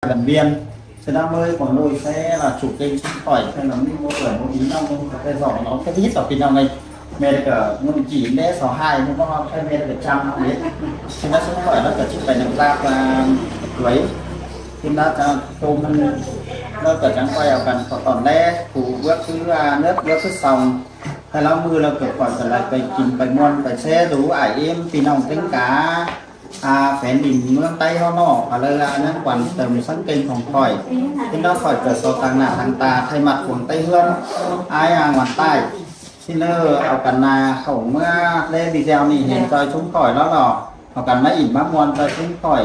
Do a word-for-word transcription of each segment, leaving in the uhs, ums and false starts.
bản Biên. Thế đó mới còn nuôi xe là chủ kênh Súng Khỏi, thế là mới mua ở một ý năm, nhưng mà cái giỏ nó cái ít ở Việt Nam này. Mẹ được ở Nguồn Chỉ, bé sáu hai, nhưng mà cái mẹ được ở trăm không biết. Thế nó Súng Khỏi nó cả chụp bài nặng tạp là tuổi. Thế nó cho tôm nó cả trắng quay ở gần có toàn đé, phủ bước thứ à, nước, bước thứ sòng. Thế nó mưa là cửa khỏi trở lại bài kín, bài muôn, bài xe đủ ải êm, thì nòng tính cả. À, phén đỉnh mương Tây hó nọ, à, lơ là năng quan tâm sẵn kênh Súng Khỏi. Thế đó khỏi cờ so tăng nạ tăng ta thay mặt cuồng Tây Hương. Ai à, ngoan tài. Xin lơ, ảo cần là khẩu mưa lê video này hiện cho Súng Khỏi đó lò. Ảo cần máy ỉn má muôn cho Súng Khỏi.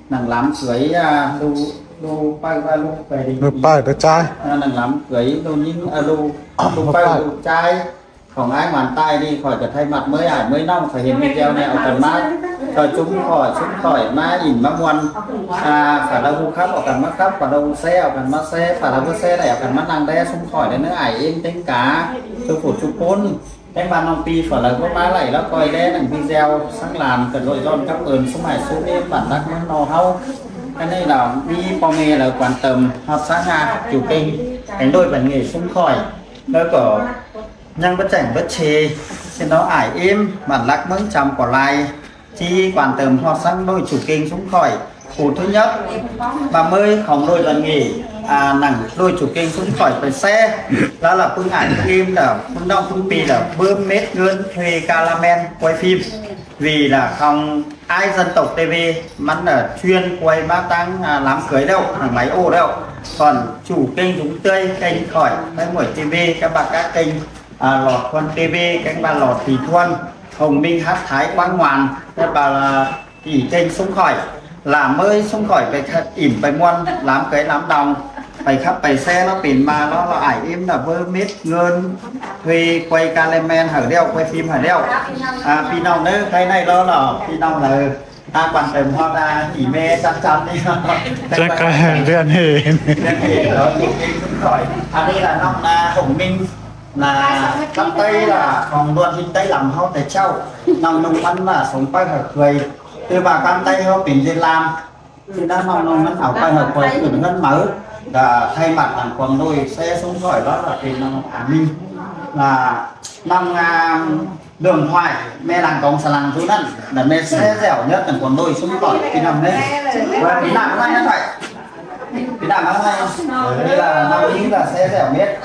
Nặng lắm cưới, à, lu, lu, bay, bay, lu, bay đi. Lu bay, lu trai. À, nặng lắm cưới, lu, nín, à, lu, lu, bay, lu trai. Khong ai ngoan tài đi, khỏi cà thay mặt mới ải, mới nòng, khỏi hiện video này, ảo cần má, khỏi Súng Khỏi, Súng Khỏi, má ỉn, má muôn. À, phải là hù khắp, ảo cần má khắp, phải là hù xe, ảo cần má xe, phải là hù xe này, ảo cần má năng đe, Súng Khỏi, đấy, nó ải êm tính cả, chú phủ, chú cốn. Cái bàn nòng pi, phải là hù má lạy, nó coi đe, nặng video, sáng làm, cần lội dọn, cảm ơn, Súng Hải, Súng êm, bản đắc, món nò hâu. Cái này là, đi, po mẹ là quan tâm, học sáng, à, chủ kênh, cánh đôi bản nghề, Súng Khỏi. Nó có Nhăng bá chẻng bá chê, xin nó ải êm, bản lắc mớng chăm có lai, chi quan tâm ho săng đôi chủ kinh Súng Khỏi. Phủ thứ nhất, và mới khóng đôi đoàn nghỉ, à, nặng đôi chủ kinh Súng Khỏi phải xe, đó là Pưng ải Pưng im là Pưng đong Pưng pì là bơm mết ngơn thuê ca la men quay phim. Vì là khóng ai dân tộc T V, mắn là chuyên quay bá tăng, à, lắm cưới đâu, hàng máy ô đâu. Còn chủ kênh Súng Tươi, kênh Khỏi, cái buổi T V, các bạn các kênh à, Lọt Thuân T V, cánh bà Lọt Thị Thuân, Hồng Minh hát Thái Quang Hoàn, các bà là chỉ kênh Súng Khỏi, là mới Súng Khỏi phải thật ỉm phải muôn, lắm cái lắm đồng, phải khắp phải xe nó pin mà nó là ải im là bơ mết ngơn, thuê quay ca lê men hở đeo, quay phim hở đeo. À, phi nòng nữa, cái này đó là phi nòng là ta quan tâm ho ta chỉ mê chăm chăm đi. Chắc có liên hệ. Liên hệ đó, chủ kênh Súng Khỏi. À, đây là nòng là Hồng Minh. Là cắm tay là còn đoàn hình tay lắm hó tay châu. Nòng nông mắn là sống quay hợp quầy. Tư bà cắm tay hó pin Việt Nam. Thì đã nòng nông mắn ảo quay hợp quầy cũng ngân máu. Là thay mặt làng quần đôi xe Súng Khỏi đó là pin nòng an ninh. Là nòng, à, đường thoại, mẹ làng cống xà làng chú năn. Là mẹ xe dẻo nhất làng quần đôi Súng Khỏi. Thì nòng đấy. Và pin nặng lắm nhá thoại. Pin nặng lắm nhá. Đây là nòng ý là xe dẻo nhất.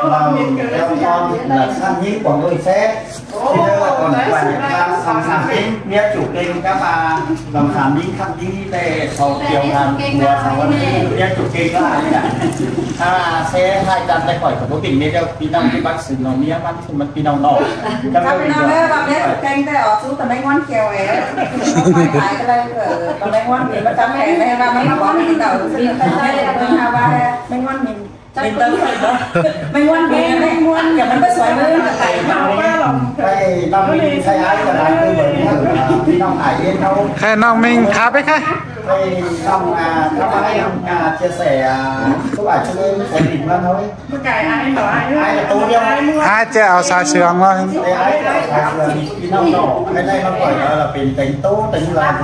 Lòng đeo con là săn nhí quảng đôi xe. Thì đây là còn quà nhập khám song sàng tính. Nghĩa chủ kênh các bà lòng sàng nhí khăn nhí tệ sau kiều hàng mùa sau văn. Nghĩa chủ kênh các bà nhí nè. À, xe hai trăm tài khoản của bố tỉnh Mê Châu, pin nòng cái bác sĩ nó nghĩa bác sĩ mất pin nòng nọ. Các Các bạn pin nòng nọ. Đấy, bà biết chủ kênh tệ ở chú tầm anh ngoan kiều ấy. Không phải cái đây, ờ, tầm anh ngoan thì nó chăm kẻ này, bà mấy ngoan thì đậu, xin được tay tay, là tôi hào ba, mấy ngoan mình. Mình tâm phải đó. Mình ngoan, mình, mình ngoan, kiểu mình có xoáy với, mình phải mau qua lòng. Cái lòng mình sai ai là làm tư vấn, à, pin nòng ải yên đâu. Khai nòng mình khá bếc khai. Cái lòng, à, các bạn hãy, à, chia sẻ, à, số bài cho nên sẽ tìm ra thôi. Cái ai đó, ai đó. Ai là tôi đâu. Ai chia ở xa sướng mà. Cái ai là xa sướng, pin nòng đó. Cái này nó gọi là, là pin tính tố, tính là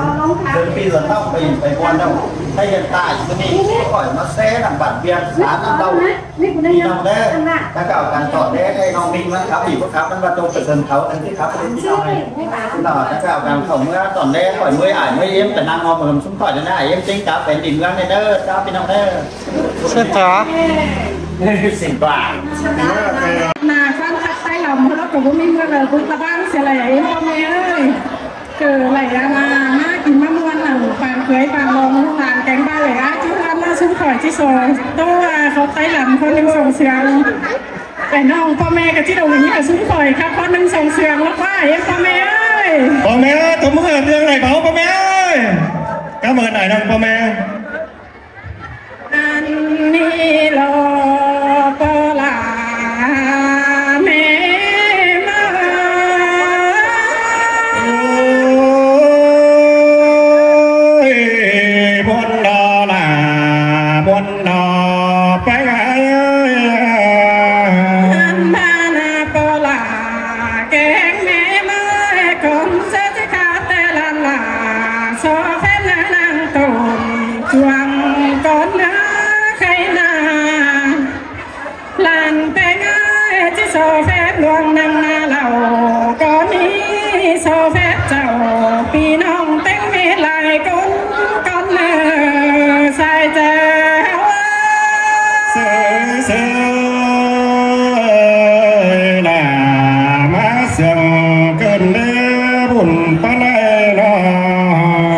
đơn vị là nòng, pin, pin quan trọng. Thế hiện tại, cái này khỏi mà xe nằm bản Việt, xã nằm đâu. Pin nòng đấy, ta cảo càng tỏ đấy, đây nòng mình mà khắp, vì có khắp, nó vào trong cái sân khấu, anh cái khắp, cái pin nòng này. Nó, ta cảo càng khổng, nó tỏ đấy, khỏi mới ải, mới yếm, phải năng ngon mà Súng Khỏi, nó ải yếm tính cả phải đỉnh lăng này, đó, cho pin nòng đấy. Xin thả. Xin thả. Nà, con khắp tay lòng, nó cũng có mình, nó cũng có băng, sẽ là yếm con mẹ ơi. Cử lạy ăn à, má kín má muôn lẳng, phản cưới, phản lòng, làng cánh ba lạy á, chứ ăn nó Súng Khỏi, chứ sổ. Tô à, có tay lắm, có những sổ sướng. Cái nòng, po mẹ, cái chứ đồng ý là Súng Khỏi, khắp có những sổ sướng, nó quá, em po mẹ ơi. Po mẹ ơi, tôi muốn ở tương này báo po mẹ ơi. Cảm ơn ải nòng po mẹ. Ăn ni lo po la mẹ ma. Ôi, buôn đó là buôn đó phải. Ăn ba na po la keng mẹ ma, con sẽ chỉ khát tê lan la, so phép năng năng tồn. ꞌluống ꞌnăng ꞌná lảu ꞌcọ ꞌmí so phép chảu, ꞌpi ꞌnọng ꞌtếng ꞌmí lai ꞌcốn, ꞌcốn ꞌnớ sai chaư hảư. ꞌSới ꞌsới ꞌlạ ꞌmá siêng ꞌcợn ꞌlế bun ꞌpá lai lo.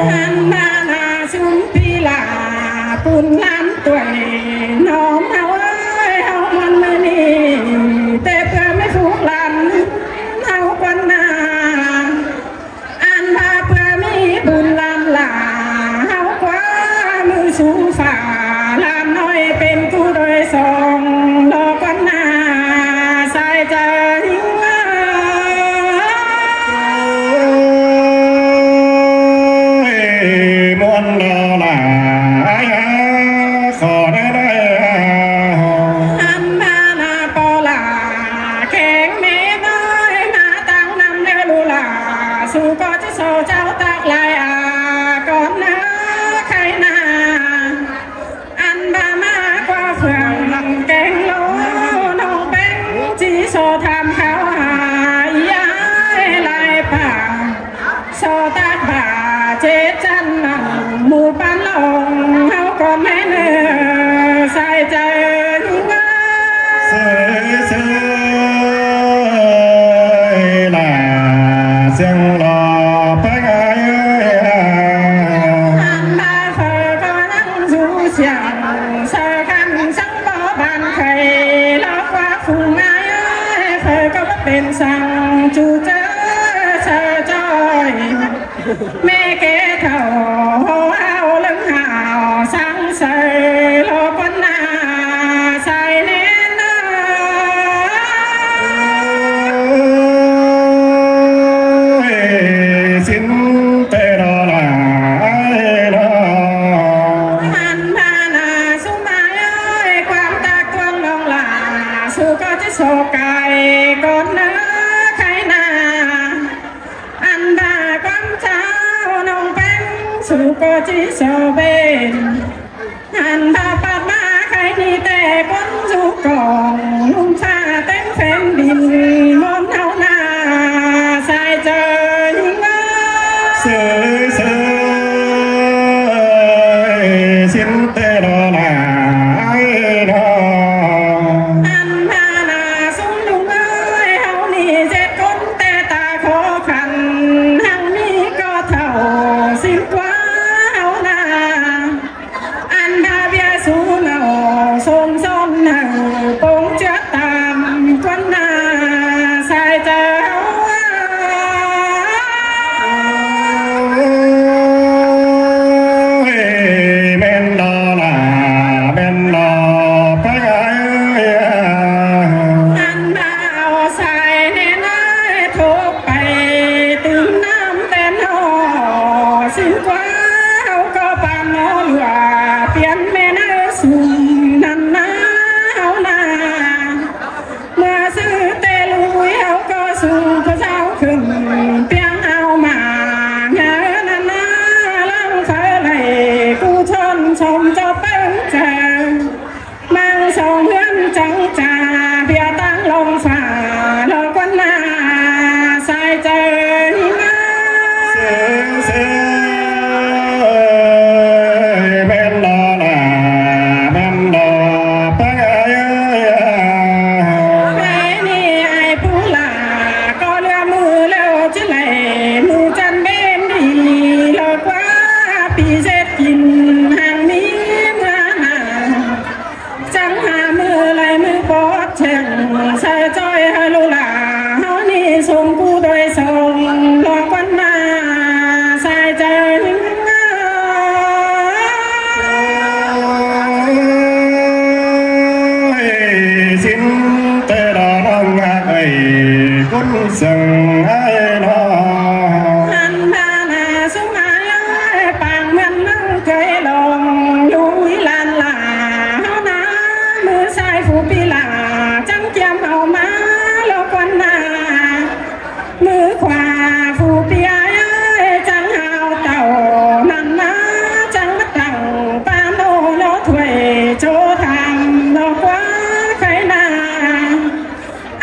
ꞌNặn ꞌmá ꞌná sum ꞌpi ꞌlạ bun ꞌlan ꞌtuổi ꞌnọm hảư ơi, hảư ꞌmuôn ꞌmự ꞌnị ꞌtẹ ꞌpưa ꞌmí phúk ꞌlan hảư ꞌquám ꞌná. Ăn ꞌva ꞌpưa ꞌmí bun ꞌlan ꞌlạ hảư ꞌquá ꞌmự sú phả ꞌlan ꞌnọi pên ꞌcú đôi song lo ꞌquám ꞌná sai chaư ꞌhịt ꞌmuôn lo ꞌlạ ai a, so đé đé a. Ăn ꞌva ꞌná ꞌpo ꞌlạ kéng ꞌmế ꞌnọi ꞌmá ꞌtáng ꞌnặm ꞌlẹo ꞌlụk ꞌlạ, sú ꞌcọ ꞌchí so chảu ꞌtặc lai a, ꞌcốn ꞌnớ khay ꞌná. Ăn ꞌva ꞌmá ꞌquá phượng kéng ꞌlô ꞌnọng ꞌpéng ꞌchí so tham kháo ha i ai lai pả. So ꞌtặc bả chết chăn ꞌnặn ꞌmự ꞌpán ꞌlống hảư ꞌcốn ꞌmé ꞌnớ sai chaư ꞌhịt ꞌnớ. ꞌSới ꞌsới ꞌlạ siêng lo ꞌpéng ai ơi a. Ăn ꞌva phaư ꞌcọ ꞌnăng dú siêng saư khăn săng bók ban khay lo ꞌquá phung ai ơi, phaư ꞌcọ báu pên săng ꞌchu chaư saư ꞌchoi. ꞌMé ké thảu hô hảư ꞌlớng hảư săng saư lo ꞌquám ꞌná sai ꞌnến ꞌnớ. Ôi, sín ꞌtẹ lo ꞌlạ ai lo. Ăn ꞌva ꞌná sú mai ơi, ꞌquám ꞌtặc ꞌtuống ꞌnọng ꞌlạ, sú ꞌcọ ꞌchí so cai ꞌcốn ꞌnớ khay ꞌná. Ăn ꞌva ꞌquám chảu ꞌnọng ꞌpéng sú ꞌcọ ꞌchí so pên. Ăn ꞌva pắt ꞌmá khay ꞌnị ꞌtẹ ꞌcốn dú cỏng ꞌlum ꞌphạ ꞌtếng phén đin ꞌmuôn hảư ꞌná sai chaư ꞌhịt ꞌnớ. ꞌSới ꞌsới sín ꞌtẹ lo ꞌlạ ai lo. Ăn ꞌva ꞌná sung ꞌlung ơi, hảư ꞌnị ꞌdệt ꞌcốn ꞌtẹ ta khó khăn, hăng ꞌmí ꞌcọ thảu sín ꞌquá hảư ꞌná. Ăn ꞌva ꞌviạk sú nảu sôm son hảư pông ꞌchưa tam ꞌquám ꞌná sai chaư hảư. Ôi, ꞌmen lo ꞌlạ, ꞌmen lo ꞌpéng ai ơi. Ăn ꞌva au sai ꞌnến ơi, thốc pay tứm ꞌnặm ꞌtến ꞌnọ, sín ꞌquá hảư ꞌcọ păn ꞌnọ ꞌlứa piến ꞌmen ơi sung ꞌnặn ꞌná hảư ꞌná. ꞌMưa sư ꞌtẹ ꞌlụi hảư ꞌcọ sung ꞌcọ dáo khửn piến au ꞌmá ꞌnhá ꞌnặn ꞌná, ꞌláng phaư đảy ꞌcú ꞌchọn sôm ꞌchọ ꞌpéng chaư. ꞌMăng song ꞌhướn chắng cha, ꞌviạk ꞌtáng ꞌlống phả lo ꞌquám ꞌná sai chaư ꞌhịt ꞌnớ. ꞌSới ꞌsới ꞌmen lo ꞌlạ, ꞌmen lo ꞌpéng ai ơi. Khay ꞌnị ai pú ꞌlạ ꞌcọ ꞌlứa ꞌmự ꞌlẹo ꞌchí đảy ꞌmự chăn bến đi lo ꞌquá ꞌpi ꞌdệt kin hăng ꞌmí ꞌmưa ꞌná. Chắng hả ꞌmự lai ꞌmự bót chẻng sai ꞌchoi hảư ꞌlụk ꞌlạ hảư ꞌnị sôm ꞌcú đôi song lo ꞌquám ꞌná sai chaư ꞌhịt ꞌnớ. Ôi, sín ꞌtẹ lo ꞌnọng ꞌhặc ơi, ꞌcốn sưng ai lo. Ăn ꞌva ꞌná sú mai ơi, pang ꞌmướng ꞌmướng cơi lông, ꞌlụk ꞌlạ ꞌlạ hảư ꞌná, ꞌmự sai phủ ꞌpi ꞌlạ chắng ꞌkiêm au ꞌmá lo ꞌquám ꞌná. ꞌMự khua phủ ꞌpi ai ơi, chắng hảư tảu ꞌnặn ꞌná, chắng ꞌmá tẳng ꞌpá ꞌnọ lo thuổi ꞌchọ tham lo ꞌquá khay ꞌná.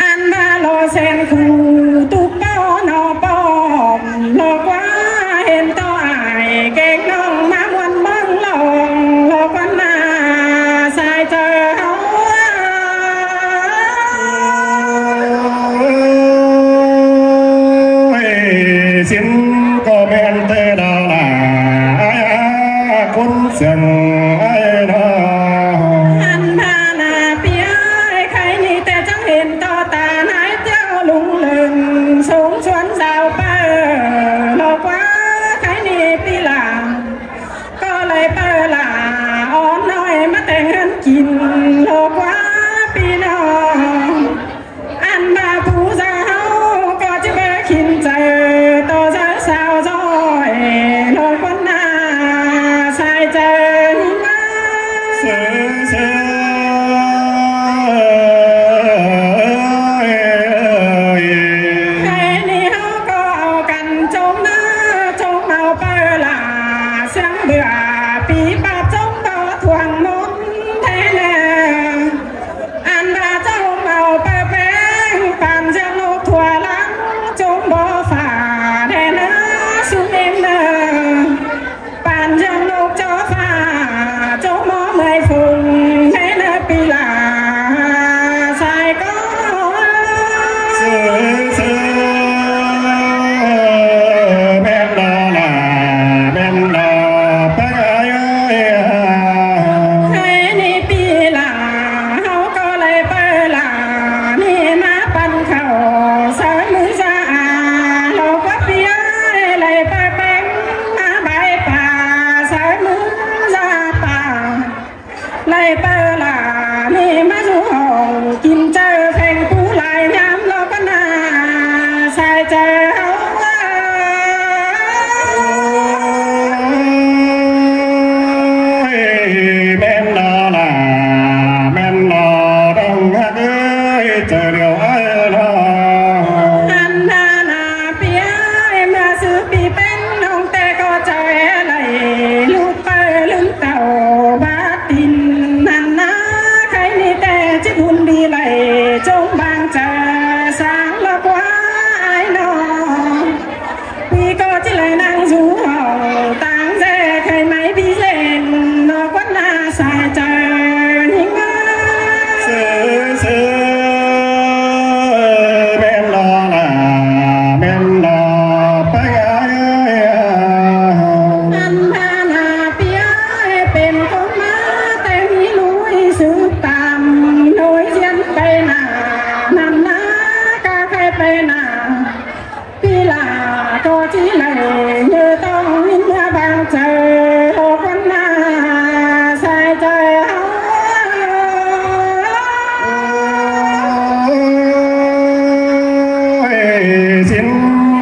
Ăn ꞌva lo kin ꞌlọk ꞌquá ꞌpi ꞌnọng. Ăn ꞌva pú da ꞌháu ꞌcọ ꞌchí báu kin chaư, ꞌto da sao doi ꞌlọk ꞌquá ꞌna sai chaư ꞌnhính ꞌmá. Khay ꞌnị ꞌháu ꞌcọ au căn ꞌchốm ꞌná ꞌchốm au ꞌpưa lả, siêng bươn ꞌpi ꞌpặp ꞌchốm ꞌcọ thuang ꞌmôn thế ꞌnớ. Ăn ꞌva ꞌchốm au ꞌpưa ꞌpéng, păn ꞌdọn ꞌnộc thua lăng ꞌchốm báu phả thế ꞌnớ, sung ꞌnịm ꞌnớ. Păn ꞌdọn ꞌnộc ꞌchọ phả, ꞌchốm ꞌmưa ꞌmơi phung thế ꞌnớ ꞌpi lả sai ꞌcọ. ꞌMen ꞌnọ lả, ꞌmen ꞌnọ ꞌpưa ơi. Khay ꞌnị ꞌpi lả, ꞌháu ꞌcọ đảy ꞌpưa lả ꞌnị ꞌmá păn khảu sáư ꞌmứ da, ꞌlọk ꞌquá ꞌpi ơi, đảy ꞌpưa ꞌpéng ꞌmá bái pả sáư ꞌmứ da pả. Đảy ꞌpưa lả ꞌnị ꞌmá dú hỏng kin chaư pheng pú lai ꞌnhám ꞌlọk ꞌquá ꞌna sai chaư ꞌháu. ꞌMen ꞌnọ lả, ꞌmen ꞌnọ ꞌnọng ꞌhặc ơi, chaư điêu ơi ꞌnọ. Ăn ꞌna ꞌna ꞌpi ơi, ꞌmưa sư ꞌpi ꞌpéng ꞌnọng ꞌtẹ ꞌcọ chaư đảy ꞌlụk ꞌpưa ꞌlứm tảu bát tin ăn ꞌna. Khay ꞌnị ꞌtẹ ꞌchí bun đi đảy ꞌchốm bang chaư sáng ꞌlọk ꞌquá ơi ꞌnọ. ꞌPi ꞌcọ ꞌchí đảy ꞌnăng dú hỏng táng ꞌdệt khay ꞌmạy ꞌpi ꞌdệt ꞌnọ ꞌquá ꞌna sai chaư ꞌnhính ꞌmá. ꞌMen ꞌnọ lả, ꞌmen ꞌnọ ꞌpưa ơi. Ăn ꞌna ꞌna ꞌpi ơi, pên ꞌcốn ꞌmá ꞌtếng ꞌnị ꞌlụi sứp tam ꞌnọi ꞌdiến pay nả, ꞌnặn ꞌna ꞌcọ khay pay nả. ꞌPi lả ꞌcọ ꞌchí đảy ꞌnhớ ꞌtong ꞌmí ꞌmưa bang chaư ꞌlọk ꞌquá ꞌna sai chaư ꞌháu. Ôi, ꞌsịn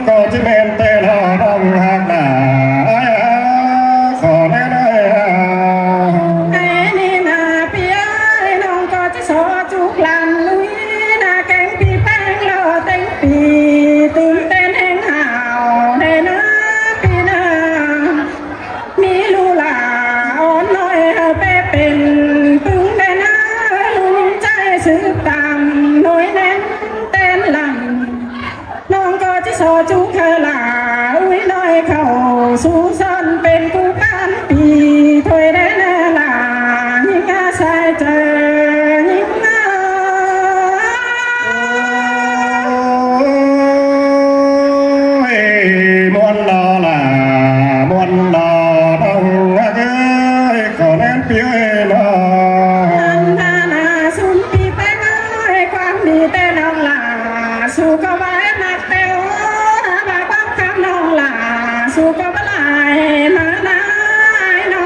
ꞌcọ ꞌchí ꞌmen ꞌtẹ ꞌnọng ꞌhặc ꞌna ơi, khảu ꞌnén ơi. Khay ꞌnị ꞌna ꞌpi ơi, ꞌnọng ꞌcọ ꞌchí so chúc lăn ꞌlụi ꞌna kéng ꞌpi ꞌpéng ꞌló ꞌtếng ꞌpi tứm ꞌtến ꞌhéng hảo thế ꞌnớ ꞌpi ꞌnớ. ꞌMí ꞌlụk lả ón ꞌnọi hảư ꞌpẹ pên ꞌpứng đé ꞌnớ, ꞌlụk ꞌnhính ꞌchái sứp tam ꞌnọi ꞌnén ꞌtến lăng. ꞌNọng ꞌcọ ꞌchí so chúc hảư lả ui ꞌnọi khảu sú son pên ꞌcú ꞌpán ꞌpi thôi đé ꞌnớ lả ꞌnhính ꞌmá sai chaư ꞌnhính ꞌmá. Ôi, ꞌmuôn ꞌnọ lả, ꞌmuôn ꞌnọ ꞌnọng ꞌhặc ơi, khảu ꞌnén ꞌpi ơi ꞌnọ. Ăn ꞌna ꞌna sum ꞌpi ꞌpéng ơi, ꞌquám đi ꞌtẹ ꞌnọng lả, sú ꞌcọ báu ꞌmặc ꞌtẹ ꞌva ꞌquám khăm ꞌnọng lả, sú ꞌcọ báu lai ꞌmá ꞌna ơi ꞌnọ.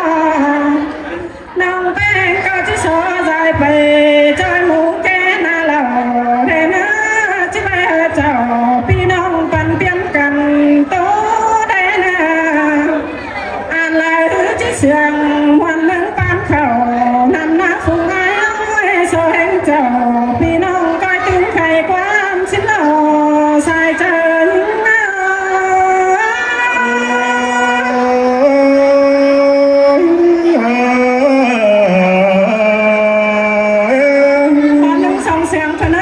ꞌNọng ꞌpéng ꞌcọ ꞌchí so dai pay ꞌchoi mú ké ꞌna lảu đé ꞌnớ, ꞌchí pay hảư chảu ꞌpi ꞌnọng păn piến căn tô đé ꞌnớ. Ăn lai ꞌhứ ꞌchí siêng ꞌmuôn ꞌlớng ꞌpán khảu ꞌnặn ꞌna phung ải ơi, so ꞌhéng chảu ꞌpi ꞌnọng ꞌcoi tứm khay ꞌquám ꞌsịn ꞌnọ sai chaư ꞌnhính ꞌmá. Khon ꞌnưng song siêng khon